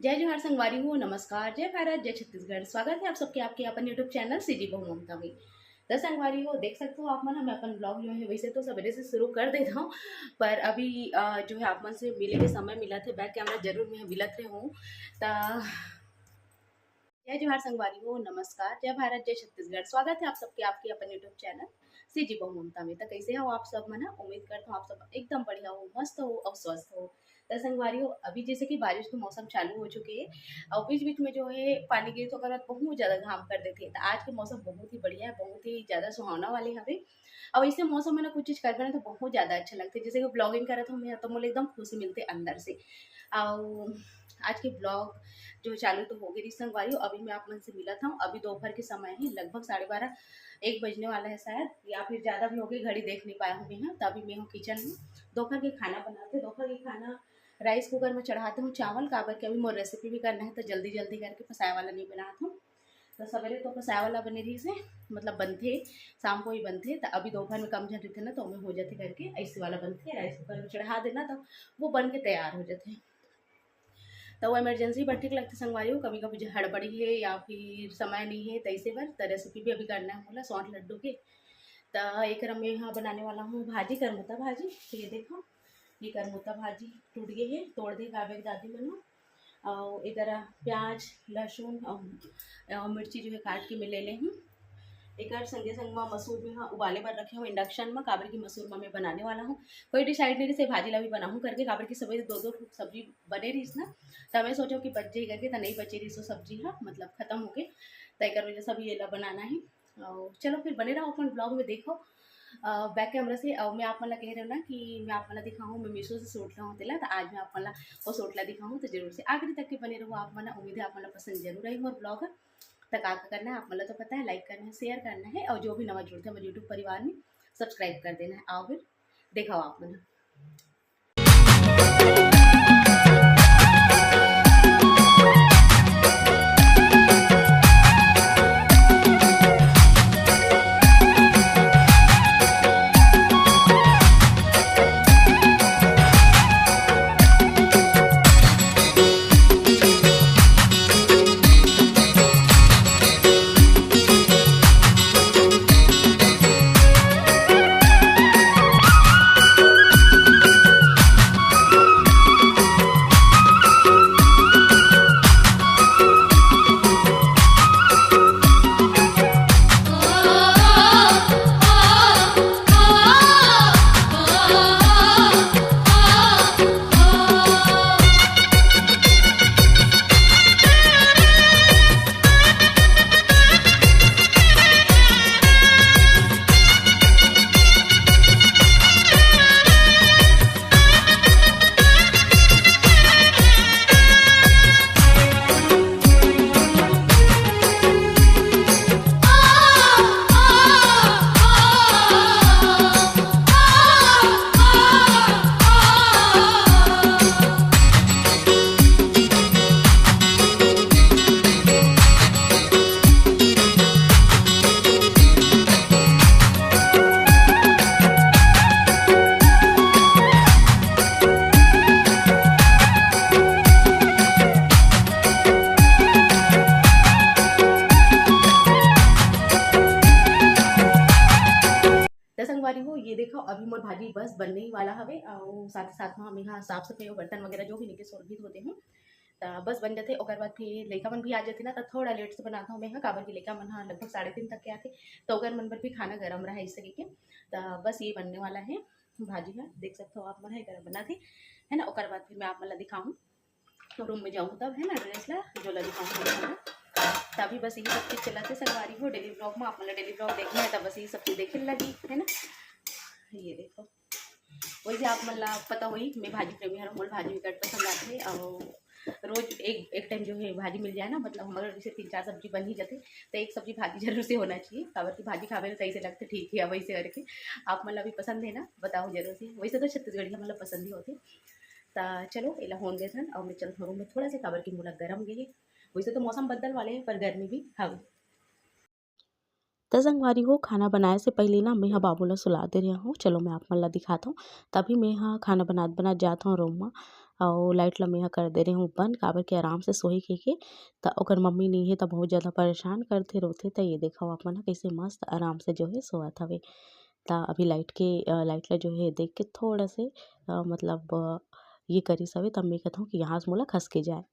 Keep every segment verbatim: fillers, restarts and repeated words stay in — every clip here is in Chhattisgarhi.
जय जोहार संगवारी हो, नमस्कार, जय भारत, जय छत्तीसगढ़। स्वागत है आप सबके आपके अपन YouTube चैनल सीजी बहू ममता में। तो संगवारी हो, देख सकते हो आप मन, मैं अपन ब्लॉग जो है वैसे तो सवेरे से शुरू कर देता हूँ, पर अभी अ, जो है आप मन से मिले के समय मिला थे, बैक कैमरा जरूर मैं मिलत रहूँ। त जय जोहार संगवारी हो, नमस्कार, जय भारत, जय छत्तीसगढ़। स्वागत है आप सबके आपके अपन YouTube चैनल सीजी बहू ममता में। तो कैसे हो आप सब मन? उम्मीद करता हूँ आप सब एकदम बढ़िया हो, मस्त हो और स्वस्थ हो। तो संगवारी हो, अभी जैसे कि बारिश का मौसम चालू हो चुके है और बीच बीच में जो है पानी गिरत, ओकर बाद बहुत ज़्यादा घाम कर देते हैं। तो आज के मौसम बहुत ही बढ़िया है, बहुत ही ज़्यादा सुहावना वाले हवे। और ऐसे मौसम में ना कुछ चीज़ करबे ना तो बहुत ज़्यादा अच्छा लगता है। जैसे कि ब्लॉगिंग करत हूँ मैं तो मोला एकदम खुशी मिलते अंदर से। और आज के ब्लॉग जो चालू तो हो गई रही संगवारी हो, अभी मैं आप मन से मिलत हूँ। अभी दोपहर के समय है, लगभग साढ़े बारह, एक बजने वाला है शायद, या फिर ज़्यादा भी हो गई, घड़ी देख नहीं पाया हूँ मैं। हाँ, तो अभी मैं हूँ किचन में, दोपहर के खाना बनाते। दोपहर के खाना राइस कुकर में चढ़ाते हूँ चावल, काबर के अभी मोर रेसिपी भी करना है, तो जल्दी जल्दी करके पसाए वाला नहीं बनात हूँ। तो सवेरे तो पसाए वाला बने रही से, मतलब बनथे, शाम को ही बनथे, तो अभी दोपहर में कम झन रहिथे ना, तो ओमे हो जाथे करके ऐसे वाला बनथे, राइस कुकर में चढ़ा देना तो वो बन के तैयार हो जाथे। तो वो इमरजेंसी बर ठीक लगथे संगवारी हो, कभी कभी जो हड़बड़ी है या फिर समय नहीं है, तो ऐसे बर तो रेसिपी भी अभी करना है मोला सौंठ लड्डू के। तो एक मैं यहाँ बनाने वाला हूँ भाजी, करमूता भाजी। तो ये देखो, ये करमूता भाजी टूट गई है, तोड़ दे काबर के दादी मन। और एकरा प्याज, लहसुन और, और मिर्ची जो है काट के मैं ले ले हूँ। एकर संगे संग में मसूर में हाँ उबाले बर रखे हूँ इंडक्शन में, काबर की मसूर में मैं बनाने वाला हूँ। कोई डिसाइड नहीं रही से भाजी ला भी बनाऊँ करके, काबर की सवेरे दो दो सब्जी बने रही ना, तो मैं सोचो कि बच जाए करके, तो नहीं बचे रही सो सब्जी हाँ, मतलब खत्म हो गई। तो एकर वजह से अभी ये ला बनाना है। और चलो फिर बने रहो अपन ब्लॉग में, देखो बैक कैमरा से। और मैं आप मन ला कह रहे हो ना कि मैं आप मन ला दिखाऊँ, मैं मीशो से सूट ला हूँ तेला, तो आज मैं आप मन ला वो सूट ला दिखाऊँ, तो जरूर से आखिरी तक के बने रहो आप मन। उम्मीद है आप मन ला पसंद जरूर आई मोर ब्लॉग। तो का का करना है आप मन ला तो पता है, लाइक करना है, शेयर करना है, और जो भी नवा जुड़ते हैं हमारे यूट्यूब परिवार में, सब्सक्राइब कर देना है। आओ फिर दिखाओ आप मन। त संगवारी हो, ये देखो, अभी मोर भाजी बस बनने ही वाला हवे, और साथ ही साथ में हम यहाँ साफ सफाई और बर्तन वगैरह जो भी निके सोर भी धोते हूँ, त बस बन जाते। ओकर बाद फिर लइका मन भी आ जाते ना, त थोड़ा लेट से बनाता हूँ मैं यहाँ, काबर की लइका मन हाँ लगभग साढ़े तीन तक के आते, तो ओकर मन बर भी खाना गरम रहा इस तरीके। त बस ये बनने वाला है भाजी है, देख सकते हो आप मन है गरम बना थे, है ना। ओकर बाद फिर मैं आप मन ला दिखाऊँ रूम में जाऊँ तब, है ना, ड्रेस ला जो ला दिखाऊँ। तभी बस यही सब चीज़ चलाते संगवारी हो डेली ब्लॉग में। आप मन ला डेली ब्लॉग देखना है तब बस यही सब चीज़ देखे लगी, है ना। ये देखो, वैसे आप मन ला पता होही, मैं भाजी प्रेमी हूँ, मोला भाजी बिकट पसंद आथे। और रोज एक एक टाइम जो है भाजी मिल जाए ना, मतलब हमारे जैसे तीन चार सब्जी बन ही जाते, तो एक सब्जी भाजी जरूर से होना चाहिए। काबर की भाजी खावे तो ऐसे लगते ठीक है वैसे करके। आप मन ला भी पसंद है ना, बताओ जरूर से। वैसे तो छत्तीसगढ़ी हमन ला पसंद ही होते। त चलो एला होन देथन और मैं चल रूम में थोड़ा से, काबर की मोला गरम गे हे। वैसे तो मौसम बदल वाले है पर गर्मी भी हवे। त संगवारी हो, खाना बनाए से पहले ना मैं ह बाबू ला सुला दे रहा हूँ। चलो मैं आप मन ला दिखाता हूँ। तभी मैं ह खाना बनात बनात जात हूँ रूम में। अउ लाइट ल मेंहा कर दे रहे हूँ बंद, काबर के आराम से सोही कहिके। त ओकर मम्मी नइ हे त बहुत ज़्यादा परेशान करथे, रोथे। त ये देखव आप मन ह कइसे मस्त आराम से जो हे सोवत हवे। त अभी लाइट के, अ, लाइट ल जो हे देख के थोड़ा से, अ, मतलब, अ, ये करिस हवे, तब मैं कहत हूँ कि यहाँ से मोला खसके जाए।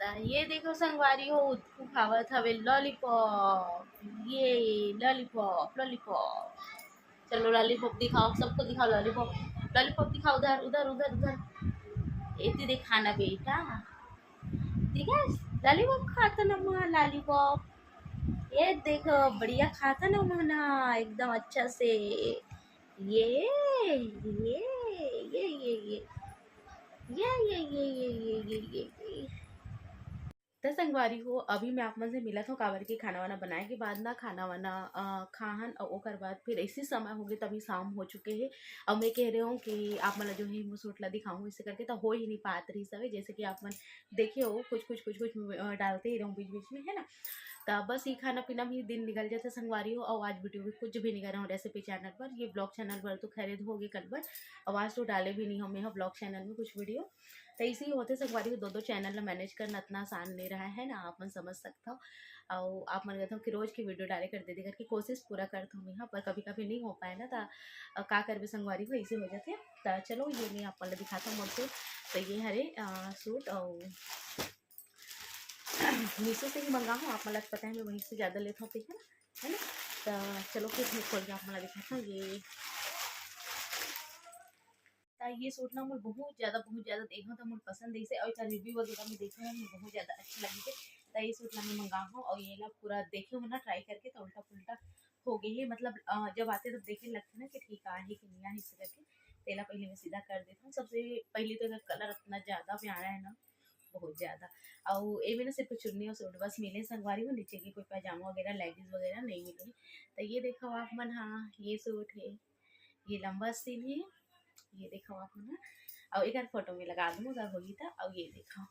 त ये देखो संगवारी हो, उत्कू खावत हवे लॉलीपॉप। ये लॉलीपॉप, लॉलीपॉप। चलो लॉलीपॉप दिखाओ, सबको दिखाओ लॉलीपॉप। लॉलीपॉप दिखाओ उधर, उधर, उधर, उधर। एती देख खाना बेटा। ठीक है, लॉलीपॉप खाता ना माँ, लॉलीपॉप। ये देखो, बढ़िया खाता ना माँ ना, एकदम अच्छा से। ये, ये, ये, ये, ये। ये, ये, ये, ये, ये, ये, ये, ये। त संगवारी हो, अभी मैं आप मन से मिलत हूँ, काबर के खाना वाना बनाए के बाद ना, खाना वाना, अ, खाहन, अउ ओकर बाद फिर ऐसी समय हो गए, तभी शाम हो चुके हे। अब मैं कह रहे हूँ कि आप मन ला जो है, वो सूट ला दिखाऊँ, इसे करके तो हो ही नहीं पात रही सवे, जैसे कि आप मन देखे हो, कुछ, कुछ, कुछ, कुछ, अ, डालते ही रहूँ बीच बीच में, है ना। त बस ये खाना पीना भी दिन निकल जाथे संगवारी हो, अउ आज वीडियो भी कुछ भी नहीं करे हूँ रेसिपी चैनल पर, ये ब्लॉग चैनल पर तो खैर हो गए कल बर, अउ आज तो डाले भी नहीं हूँ मैं ब्लॉग चैनल में कुछ वीडियो। त ऐसे ही होथे संगवारी हो, दो दो चैनल ला मैनेज करना इतना आसान नहीं रहा है ना, आप मन समझ सकता हो। अउ आप मन कहते हो कि रोज की वीडियो डाले कर दे दे करके कोशिश पूरा करत हूँ मैं, हाँ, पर कभी कभी नहीं हो पाए ना, त, अ, का करबे संगवारी हो, ऐसे हो जाथे। त चलो ये मैं आप मन ला दिखाता हूँ मोर सूट। त ये हरे, अ, सूट अउ मीशो से ही मंगा हूँ, आप मन ला पता है मैं वहीं से ज़्यादा लेता हूँ, ठीक है ना, है ना। त चलो फिर मैं खोल के आप मन ला दिखाता हूँ। ये त ये सूट ना मोर बहुत ज़्यादा, बहुत ज़्यादा देखा था, मोर पसंद है इसे, और इसका रिव्यू वगैरह में देखा ना, मोर बहुत ज़्यादा अच्छा लगी थे। त ये सूट ला मैं मंगा हूँ और ये ला पूरा देखे हूँ ना ट्राई करके, तो उल्टा पुल्टा हो गए है, मतलब, अ, जब आते तब देखे लगते ना कि ठीक आ है कि नहीं आ है, इसे करके तेला पहले मैं सीधा कर देता हूँ। सबसे पहले तो एकर कलर इतना ज़्यादा प्यारा है ना, बहुत ज़्यादा। अउ एमे ना सिर्फ चुन्नी और सूट बस मिले संगवारी हो, नीचे के कोई पैजामा वगैरह, लेगिंग्स वगैरह नहीं मिले। त ये देखो आप मन, हाँ, ये सूट है, ये लंबा सीन है, ये देखो आप मन, अउ एकर फोटो में लगा दूँ अगर होही त। अउ ये देखो,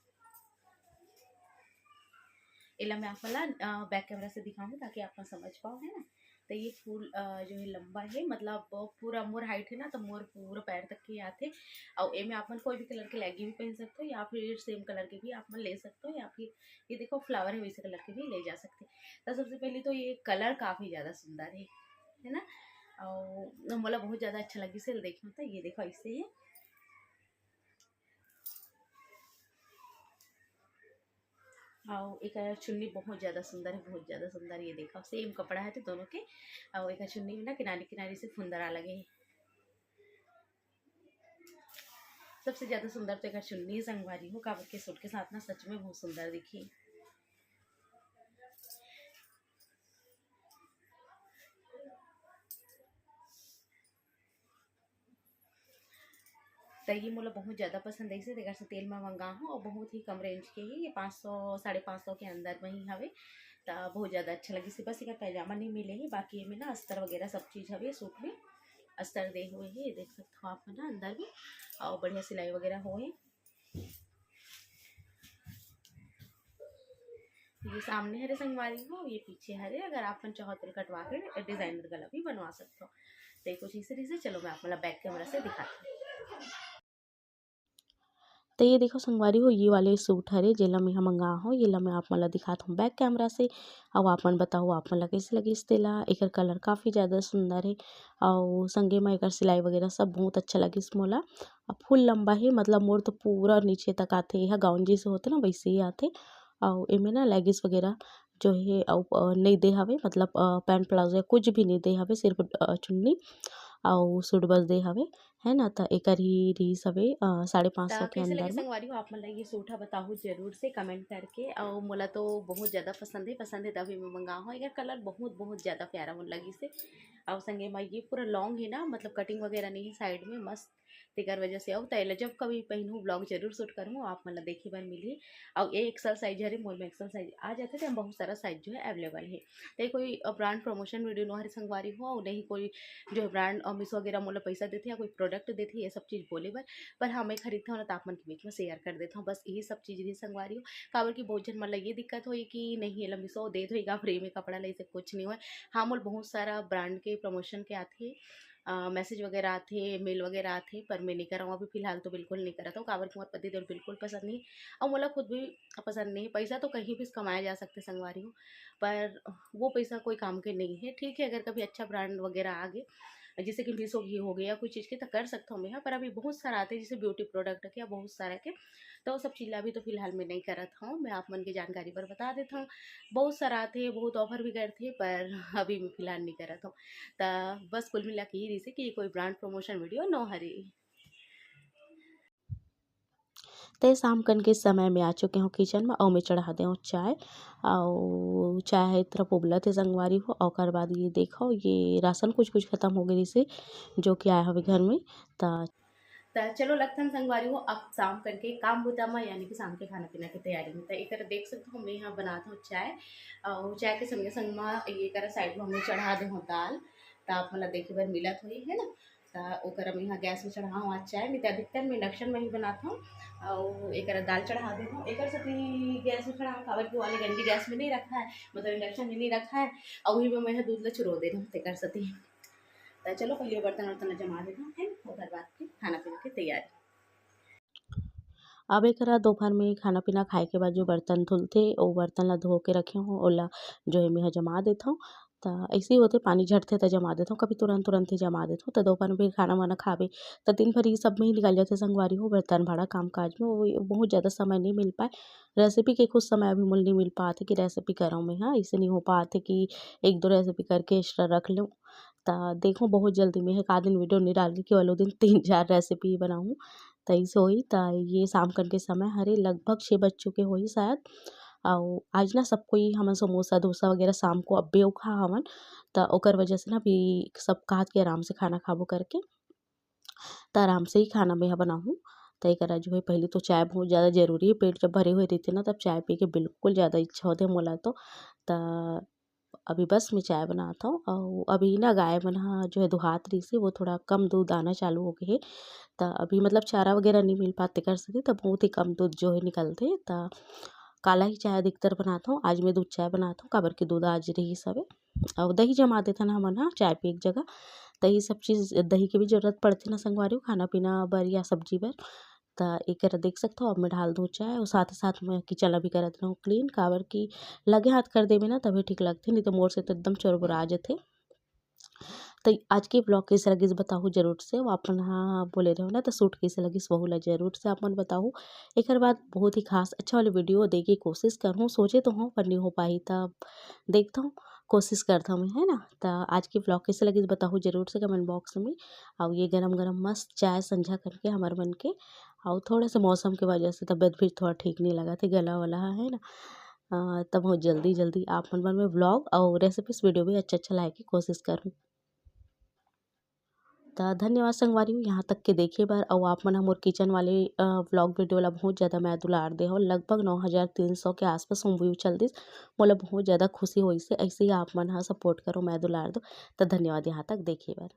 एला मैं आप मन ला, अ, बैक कैमरा से दिखाऊँ ताकि आप मन समझ पाओ, है ना। त ये फुल, अ, जो है लंबा है, मतलब पूरा मोर हाइट है ना, तो मोर पूरा पैर तक के आथे। अउ एमे आप मन कोई भी कलर के लेगिंग भी पहन सकते हो या फिर सेम कलर के भी आप मन ले सकते हो, या फिर ये देखो फ्लावर है वैसे कलर के भी ले जा सकते हैं। तो सबसे पहले तो ये कलर काफ़ी ज़्यादा सुंदर है, है ना। अउ मोला बहुत ज़्यादा अच्छा लगिस हे, देखो तो ये देखो ऐसे है। अउ एकर चुन्नी बहुत ज़्यादा सुंदर है, बहुत ज़्यादा सुंदर। ये देखो सेम कपड़ा है तो दोनों के, अउ एकर चुन्नी में ना किनारे किनारे से फुंदरा लगे है। सबसे ज़्यादा सुंदर तो एकर चुन्नी संगवारी हो, काबर के सूट के साथ ना सच में बहुत सुंदर दिखी। त ये मोला बहुत ज़्यादा पसंद आइस हे, तेकर सेती एला मैं मंगा हूँ, और बहुत ही कम रेंज के ही, ये पाँच सौ, साढ़े पाँच सौ के अंदर में ही हवे। त बहुत ज़्यादा अच्छा लगिस हे। बस एकर पैजामा नहीं मिले ही, बाकी एमे ना अस्तर वगैरह सब चीज़ हवे सूट में, अस्तर दे हुए हे, देख सकते हो आप मन ना अंदर भी, और बढ़िया सिलाई वगैरह होए। ये सामने हरे संगवारी हो, ये पीछे हरे। अगर आप मन चाहो तो कटवा के डिजाइनर गला भी बनवा सकते हो। तो ये कुछ इसी तरह से, चलो मैं आप मन ला बैक कैमरा से दिखाती हूँ। तो ये देखो संगवारी हो, ये वाले सूट हरे जेला मैं ह मंगा हूँ, ये ला मैं आप मन ला दिखात हूँ बैक कैमरा से। अब आप मन बताओ आप मन ला कैसे लगिस तेला। एकर कलर काफ़ी ज़्यादा सुंदर है, और संगे में एकर सिलाई वगैरह सब बहुत अच्छा लगिस मोला। अब फुल लंबा है, मतलब मोर तो पूरा नीचे तक आथे, यह गाउन जैसे होते ना वैसे ही आथे। और एमे ना लेगिंग्स वगैरह जो है अउ, अ, नहीं दे हवे, मतलब, अ, पैंट प्लाजो या कुछ भी नहीं दे हवे, सिर्फ, अ, चुन्नी अउ सूट बस दे हवे, है ना। त एकर ही रिहिस हवे, अ, साढ़े पाँच सौ त के कैसे अंदर लगे में। संगवारी हो आप मन ला ये सूट ह, बताहू जरूर से कमेंट करके। अउ मोला तो बहुत ज़्यादा पसंद है, पसंद है तभी मैं मंगा हूँ। एकर कलर बहुत, बहुत ज़्यादा प्यारा मोला लगिस हे। अउ संगे मा ये पूरा लॉन्ग है ना, मतलब कटिंग वगैरह नहीं है साइड में, मस्त तेकर वजह से। अउ त एला जब कभी पहनहूँ, ब्लॉग जरूर शूट करूँ, आप मन ला देखे बर मिलही। अउ ये एक्सल साइज हरे, मोर में एक्सल साइज आ जाथे, त बहुत सारा साइज जो है अवेलेबल है। त कोई, अ, ब्रांड प्रमोशन वीडियो नो हरे संगवारी हो, अउ नहीं कोई जो है ब्रांड, अ, मीशो वगैरह मोला पैसा देथे या कोई प्रोडक्ट देथे, ये सब चीज़ बोले बर। पर हाँ, मैं खरीदता हूँ ना, त आप मन के बीच में शेयर कर देता हूँ। बस यही सब चीज़ रही संगवारी हो, काबर कि बहुत झन मन ला ये दिक्कत होई कि नहीं, एला मीशो देत होई का फ्री में कपड़ा ले, से कुछ नहीं होय। हाँ, मोर बहुत सारा ब्रांड के प्रमोशन के आथे, अ, मैसेज वगैरह आथे, मेल वगैरह आथे, पर मैं नहीं करत हूँ, अभी फिलहाल तो बिल्कुल नहीं करत हूँ, काबर कि मोर पति देव बिल्कुल पसंद नहीं, और मोला खुद भी पसंद नहीं। पैसा तो कहीं भी कमाया जा सकते संगवारी हो, पर वो पैसा कोई काम के नहीं है। ठीक है, अगर कभी अच्छा ब्रांड वगैरह आ गए, जैसे कि मीशो की हो गई या कोई चीज़ की, तो कर सकता हूँ मैं, हाँ, पर अभी बहुत सारा आते हैं, जैसे ब्यूटी प्रोडक्ट के या बहुत सारा के, तो वो सब चीज़ ला अभी तो फिलहाल मैं नहीं करत हूँ। मैं आप मन के जानकारी पर बता देता हूँ, बहुत सारा आते हैं, बहुत ऑफर भी करते हैं, पर अभी मैं फिलहाल नहीं करत हूँ। तो बस कुल मिला के ये रहिसे कि ये कोई ब्रांड प्रमोशन वीडियो न हरे। ते शाम कन के समय में आ चुके हूँ किचन में, अउ मैं चढ़ा दे हूँ चाय, अउ चाय ह ए तरफ उबलत हे संगवारी हो। ओकर बाद ये देखो, ये राशन कुछ कुछ खत्म हो गए रहिसे, जो कि आए हवे घर में। त त चलो लगथन संगवारी हो, अब शाम करके काम बुता म, यानी कि शाम के खाना पीना के तैयारी में। त एकर देख सकत हो, मैं यहाँ बनात हूँ चाय, अउ चाय के संगे संग म ये करा साइड में हमने चढ़ा दे हूँ दाल। त आप मन ला देखे बर मिलत होही, है ना। त ओकर मैं यहाँ गैस में चढ़ा हूँ आज चाय, नहीं तो अधिकतर मैं इंडक्शन में ही बनात हूँ। अउ एकर दाल चढ़ा दे हूँ, एकर सेती गैस में चढ़ा हूँ, काबर कि वाले गंडी गैस में नहीं रखा है, मतलब इंडक्शन में नहीं रखा है, अउ वही में मैं दूध ला चुरो दे रही हूँ, तेकर सेती। त चलो पहले बर्तन वर्तन ला जमा देता हूँ, है ना, ओकर बाद के खाना पीना के तैयारी। अब एकरा दोपहर में खाना पीना खाए के बाद जो बर्तन धुलथे, ओ बर्तन ला धो के रखे हूँ, ओला जो है मैं ह जमा देत हूँ। त ऐसे ही होथे, पानी झड़थे त जमा देत हूँ, कभी तुरंत तुरंत ही जमा देत हूँ। त दोपहर में फिर खाना वाना खाबे, त दिन भर ये सब में ही निकल जाथे संगवारी हो, बर्तन भाड़ा काम काज में, वो बहुत ज़्यादा समय नहीं मिल पाए। रेसिपी के कुछ समय अभी मोला नहीं मिल पात हे कि रेसिपी करऊँ मैं, हाँ, ऐसे नहीं हो पात हे कि एक दो रेसिपी करके एक्स्ट्रा रख लूँ। त देखो, बहुत जल्दी में एक आध दिन वीडियो नहीं डालके केवल वो दिन तीन चार रेसिपी बनाऊँ, त ऐसे होही। त ये शाम कन के समय हरे, लगभग छः बज चुके होही शायद। अउ आज ना सब कोई हमन समोसा डोसा वगैरह शाम को अब्बे खा हवन, त ओकर वजह से ना अभी सब कहत के आराम से खाना खाबो करके, त आराम से ही खाना मैं ह बनाहूँ। त एकरा जो है पहले तो चाय बहुत ज़्यादा जरूरी है, पेट जब भरे हुए रहिथे ना तब चाय पी के बिल्कुल ज़्यादा इच्छा होथे मोला तो। त अभी बस मैं चाय बनात हूँ। अउ अभी ना गाय मन ह जो है दुहात रहिसे, वो थोड़ा कम दूध आना चालू हो गए हे, त अभी मतलब चारा वगैरह नहीं मिल पात तेकर सेती, त बहुत ही कम दूध जो है निकलथे। त काला ही चाय अधिकतर बनात हूँ, आज मैं दूध चाय बनात हूँ, काबर कि दूध आज रहिस हवे। अउ दही जमा देथन हमन ह चाय पी के जगह, त ये सब चीज़, दही के भी जरूरत पड़थे ना संगवारी हो, खाना पीना बर या सब्जी बर। त एकर देख सकथव, अब मैं डाल दूँ चाय, अउ साथ ही साथ मैं किचन ला भी करत रहूँ क्लीन, काबर कि लगे हाथ कर देबे ना तभे ठीक लगथे, नहीं तो मोर से तो एकदम चोरबुरा जथे। त आज के ब्लॉग कइसे लगिस बताहू जरूर से, अउ आप मन ह बोले रहो ना त सूट कइसे लगिस वहू ला जरूर से आप मन बताहू। एकर बाद बहुत ही खास अच्छा वाले वीडियो दे के कोशिश करहूँ, सोचे तो हूँ पर नहीं हो पाही, त देखथव, कोशिश करथव मैं, है ना। त आज के ब्लॉग कइसे लगिस बताहू जरूर से कमेंट बॉक्स में। अउ ये गरम गरम मस्त चाय संझा करके हमर मन के, अउ थोड़ा सा मौसम के वजह से तबीयत भी थोड़ा ठीक नहीं लगत हे, गला वाला ह, है ना। अ, त बहुत जल्दी जल्दी आप मन बर मैं ब्लॉग अउ रेसिपीज वीडियो भी अच्छा अच्छा लाए के कोशिश करहूँ। त धन्यवाद संगवारी हो, यहाँ तक के देखे बर, अउ आप मन ह मोर किचन वाले, अ, ब्लॉग वीडियो ला बहुत ज़्यादा मया दुलार दे हो, लगभग नौ हज़ार तीन सौ के आसपास हम व्यू चल दिस, मोला बहुत ज़्यादा खुशी होइस हे। ऐसे ही आप मन ह सपोर्ट करो, मया दुलार दो। त धन्यवाद यहाँ तक देखे बर।